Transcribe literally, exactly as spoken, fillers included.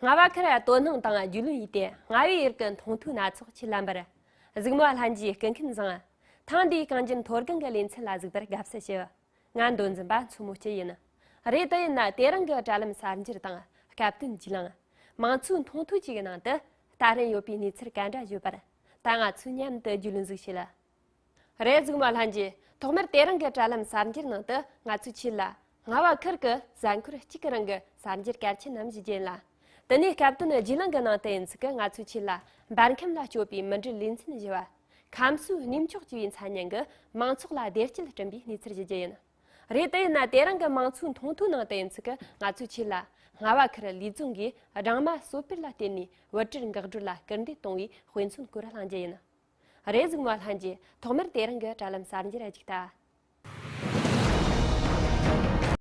རྔ་བ་ཁུལ་དོ་སྣང་དང་རྒྱུས་ལོན་ཡས་ཏེ། རྔ་བའི་ཡུལ་གྱི་མཐོང་ཐོས་སྣ་ཚོགས་ཁྱེད་ལ་འབར། གཟིགས་མོ་ལྷན་རྒྱས་སྐུ་ཁམས་བཟང་། ཐེངས་འདིའི་རྐང་རྒྱན་མཐོ་སྒང་གི་ལེ་ཚན་ལ་གཟིགས་པར་དགའ་བསུ་ཞུ། ང་མདོ་འཛིན་པ་མཚོ་མོ་སྐྱིད་ཡིན། རེད། དེ་ཡིན་ན་དེ་རིང་གི་དྲ་ལམ་གསར་འགྱུར་དང་སྐབས་བསྟུན་རྒྱུས་ལོན། མང་གཙོའི་མཐོང་ཐོས་བཅས་ཀྱི་ནང་དུ་ལྟ་རིན་ཡོད་པའི་གནས་ཚུལ་ག་འདྲ་ཡོད་པར། ད་ང་ཚོས་མཉམ་དུ་རྒྱུས་ལོན་ཟིག་བྱེད་ལ། རེད། གཟིགས་མོ་ལྷན་རྒྱས། ཐོག་མར་དེ་རིང་གི་དྲ་ལམ་གསར་འགྱུར་ནང་དུ་ང་ཚོས་ཁྱེད་ལ་རྔ་བ་ཁུལ་གྱི་གཟའ་འཁོར་གཅིག་གི་རིང་གི་གསར་འགྱུར་གལ་ཆེན་རྣམས་ཞུ་རྒྱུ་ཡིན་ལ། དེ་ནས་སྐབས་བསྟུན་རྒྱུས་ལོན་གྱི་ནང་དུ་ཡིན་ཚུལ་གྱི་ང་ཚོས་ཁྱེད་ལ་འབར་ཁམས་ལ་སྐྱོད་པའི་མུ་འབྲེལ་ལེ་ཚན་བཞི་བ། ཁམས་གསོའི་གནས་མཆོག་ཅེས་པའི་མཚན་སྙན་གྱིས་མང་ཚོགས་ལ་བདེ་སྐྱིད་བསྐྲུན་པའི་གནས་ཚུལ་ཞུ་རྒྱུ་ཡིན། རེད། དེ་ཡིན་ན་དེ་རིང་གི་མང་གཙོའི་མཐོང་ཐོས་ནང་དུ་ཡིན་ཚུལ་གྱི་ང་ཚོས་ཁྱེད་ལ་རྔ་བ་ཁུལ་ལི་རྫོང་གིས་སྦྲང་མ་གསོ་སྤེལ་ལ་བརྟེན་ནས་བུ་ཕྲུག་འགག་སྒྲོལ་ལ་སྐུལ་འདེད་གཏོང་བའི་དཔེ་མཚོན་སྐོར་གླེང་རྒྱུ་ཡིན། རེད། གཟིགས་མོ་ལྷན་རྒྱས། ཐོག་མར་དེ་རིང་གི་དྲ་ལམ་གསར་འགྱུར་ལ་གཟིགས་ད།